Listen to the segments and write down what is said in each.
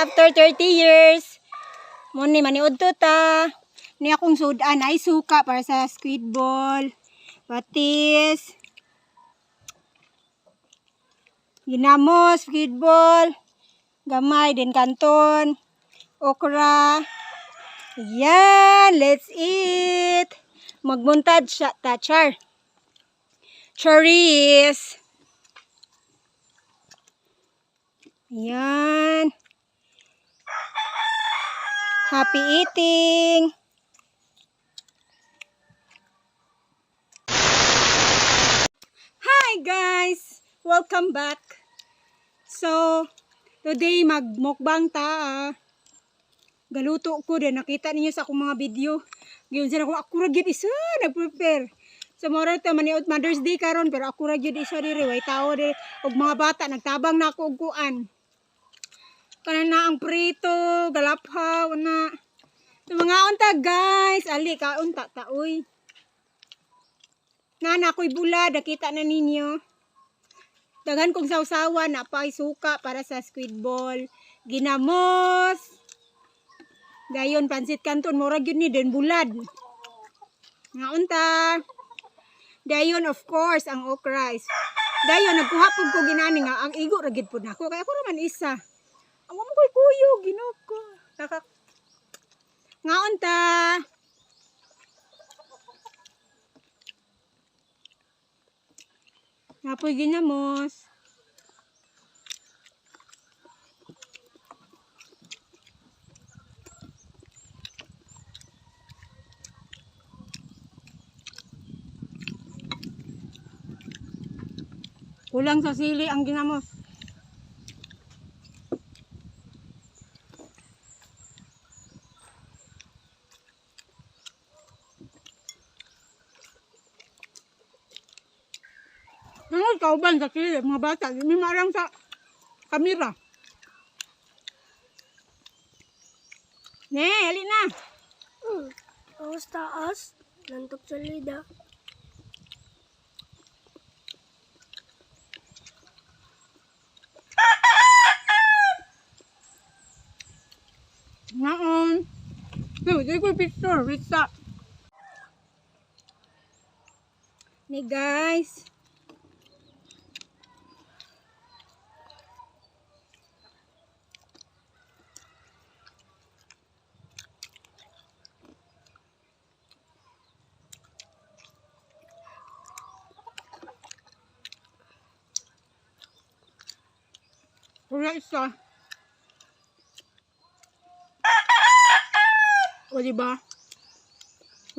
After 30 years. Mo ni maniud to ta. Ni akong sudan ay suka para sa squid ball. Patis. Ginamos, squid ball. Gamay, din kanton. Okra. Yan, let's eat. Magmuntad siya ta, char. Charis. Yan. Happy eating. Hi guys! Welcome back. So, today magmukbang ta. Ah. Galuto ko din nakita ninyo sa akong mga video. Giyon sila ko ako ra gyud isa nagprepare. So mora to maniud Mother's Day karon, pero ako ra gyud isa diri, way tawo diri og mga bata nagtabang na ako og kuan. Kana na ang prito, galaphaw na. So, mga unta guys, ali kaon ta ta uy. Nana ako'y bulad, nakita na ninyo. Daghan kong sawsawan, na pa suka para sa squid ball. Ginamos. Dayon pansit canton, murag yun ni den bulad. Nga unta. Dayon of course ang okra is. Dayon nagkuha pud ko ginani nga ang igo ra gid pud nako kay ako raman isa. Ang mo koy kuyo Ginoo ko. Nakak Nga unta. Napoy ginamos. Kulang sa sili ang ginamos. Ano kauban sa sili, mga bata, may marang sa kamera. Ne, hali na. Taas taas. Nantok sa lida. Ngaon. No, di ko picture, wait. Ni guys. Wala isa. O, di ba?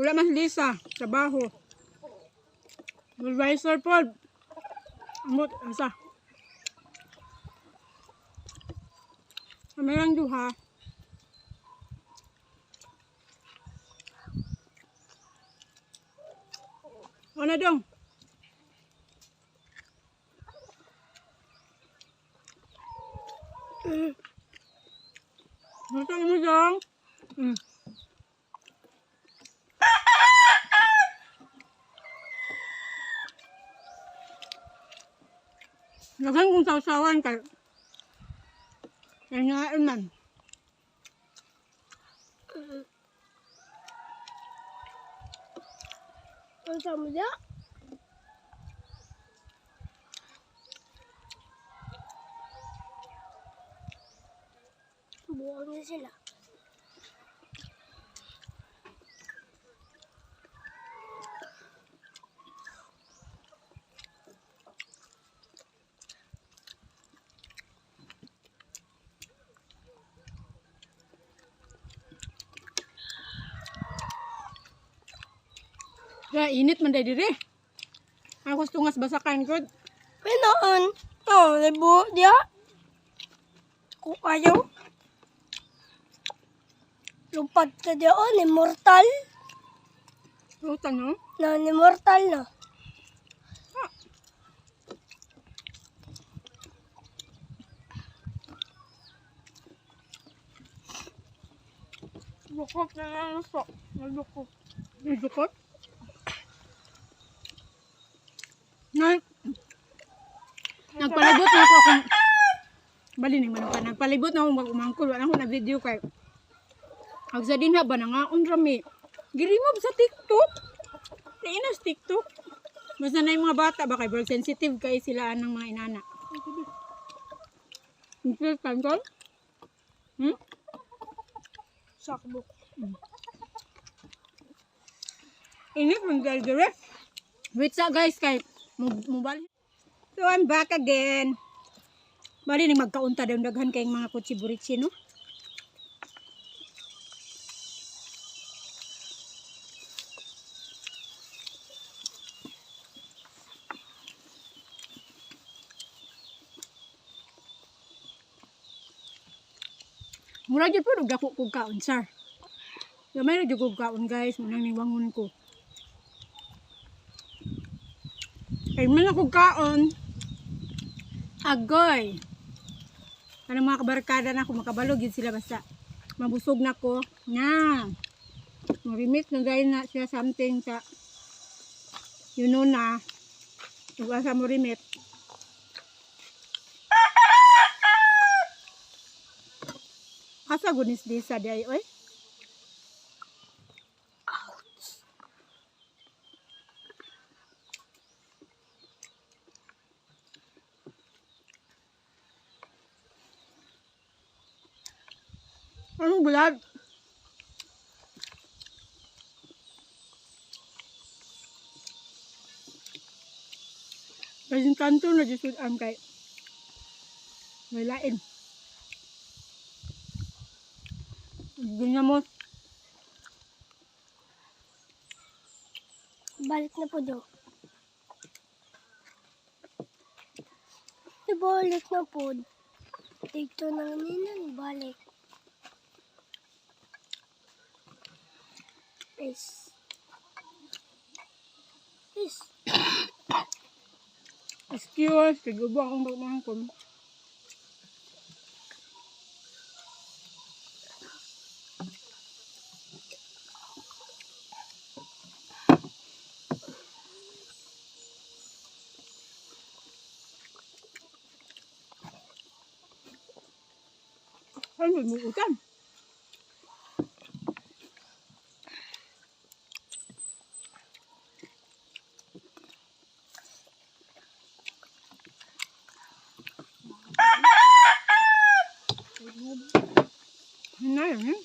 Wala man si Lisa, trabaho. Advisor pod. Amot, asa. Kami lang duha. Ano dong? Gusto mo dong? Laghan kong sausawan kay kaya man. Ang sama niya? Buwang na sila. Kaya init man day diri. Ako sa tungas basakan ko. Pinoon. Oh, libo dia. Kung ayaw. Lupad ka dia, oh, immortal. Rutan no? Na, immortal na. Bukot na lang so. Nabukot. Nabukot? Na, nagpalibot na ako akong Bali ning manukan. Nagpalibot na akong pag-umangkol. Wala akong na-video kay. Ag sa dinha ba nangaon rami. Gi-remove sa TikTok. Lain na sa TikTok. Basta na yung mga bata ba kay bro, sensitive kay sila anang mga inana. Sensitive ka? Hmm? Sakbok. Init man guys, dire. Wait sa guys kay mobile. So I'm back again. Bali ning magkaunta daw daghan kay mga kutsi buritsi, no? Mura jud po dako kog kaon, sir. Gamay ra jud kog kaon, guys, munang niwangon ko. Kay man ako kaon. Agoy. Ano mga kabarkada na ako, makabalog yun sila basta. Mabusog na ko. Na. Marimit na dahil na siya something sa you know na. Ug asa mo remit. Asa gunis di sa di ay oy? Anong bulad? Kasi kanto na jud ang kay may lain. Ganyan mo. Balik na po do. Ibalik na po. Dito na ninan, balik. Peace. Peace. Excuse, tigubo akong pagmangkon. Ano mo utan? Ano yun? Eh?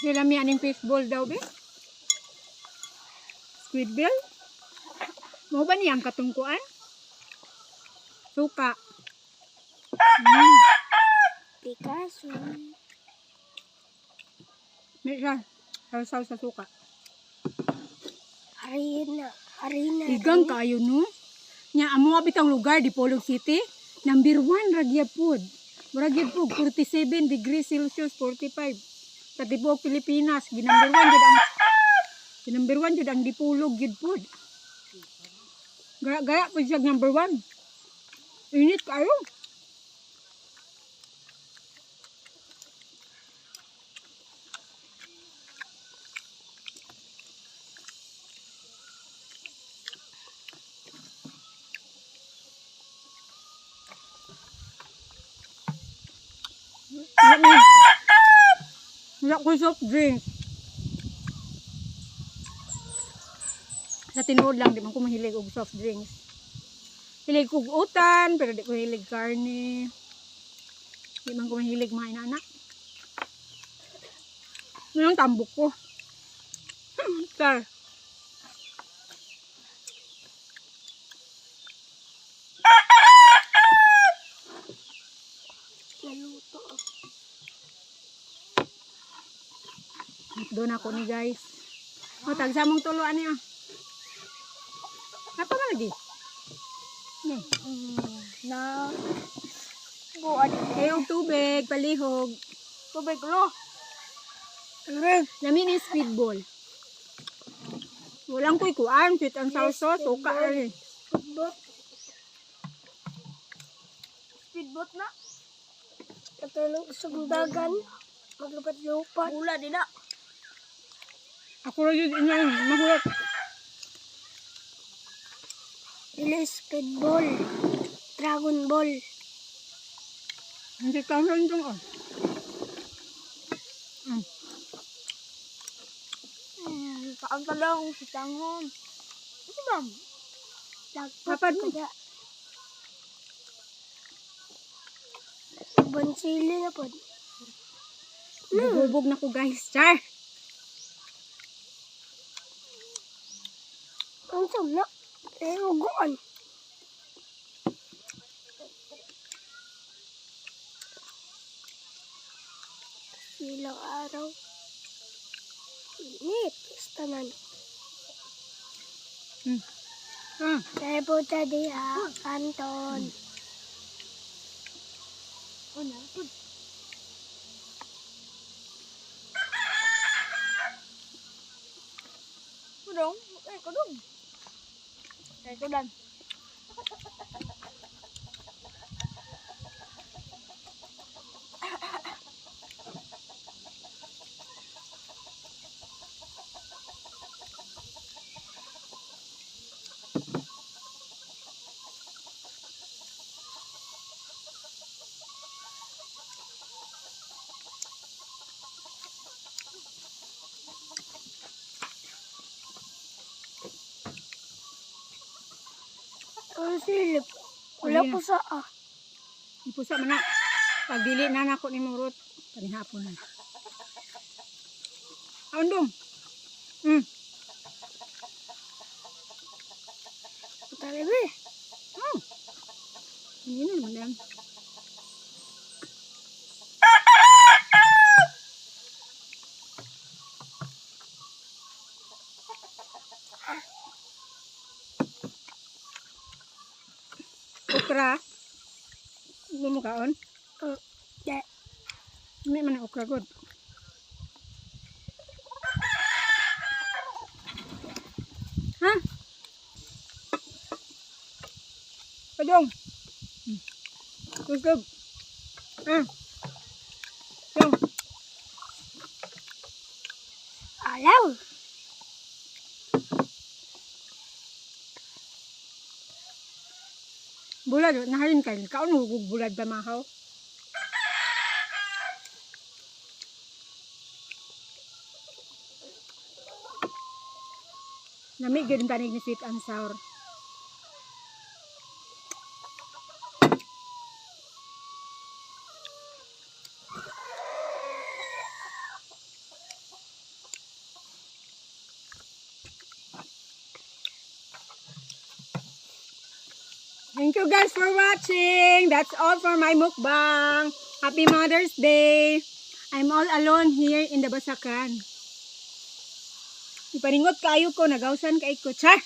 Sila mi aning fishball daw be? Squid bill? Mo ba niyang katungkuan? Suka. Picasso. May siya. Saw sa suka. Harina. Harina. Igang kaayo no. Nya amo bitang lugar di Polog City, number 1 ra gyud. Mura gyud po 47 degrees Celsius, 45. Sa tibuok Pilipinas, gi number 1 jud ang gi number 1 jud ang Dipolog gyud pod. Gaya-gaya po siya number 1. Init kaayo. Wala ko soft drink. Sa tinuod lang, di man ko mahilig og soft drinks. Hilig kog utan, pero di ko hilig karne. Di man ko mahilig mga inaanak. Yun ang tambok ko. Sir. Naluto ako. Doon ako ni guys. O, tagsa mong tuloan niya. Apa man lagi? Ni. Na. Buwan. Kayo og tubig, palihog. Tubig lo. Red. Lami ni speedball. Walang ko'y kuan, sweet and sour sauce, suka rin. Speedboat. Speedboat na. Katulong isang dagan. Maglupat-lupat. Bula din na. Ako ra yun ina, mahulat. Dili speedball. Dragon Ball. Hindi ka rin itong oh. Saan pa lang si Tanghon? Ano ba? Lagpot Papad mo. ko da. Bansili na po. Nagubog na ko, guys. Char! Ang na. Eh, uguan. Ilang araw. Init. Tanan. Ah, Kaya po ta diha, Anton. Ano? Kudong? Eh, kudong. Eh, kudan. Ang silip. Wala Ano po sa ah. Ipusa man na. Pagdili na nako ni Murot. Panihapon na. Aundong. Talabi. Hindi na naman yan. Okra. Ano mo kaon? De. Hindi man ang okra good. Ha? Padong. Kusog. Ah. Dong. Alaw. Bulad, nahalin kayo. Kaon mo kung bulad ba mahaw? Nami gyud ang tanig ni sweet and sour. Thank you guys for watching. That's all for my mukbang. Happy Mother's Day. I'm all alone here in the Basakan. Iparingot kayo ko, nagawsan kay ko. Char!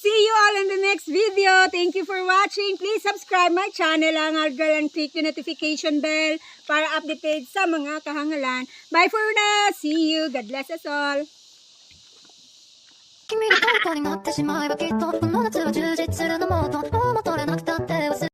See you all in the next video. Thank you for watching. Please subscribe my channel, Angal Girl, and click the notification bell para updated sa mga kahangalan. Bye for now. See you. God bless us all. 君の虜になってしまえばきっとこの夏は充実するのもっともう戻れなくたって忘れ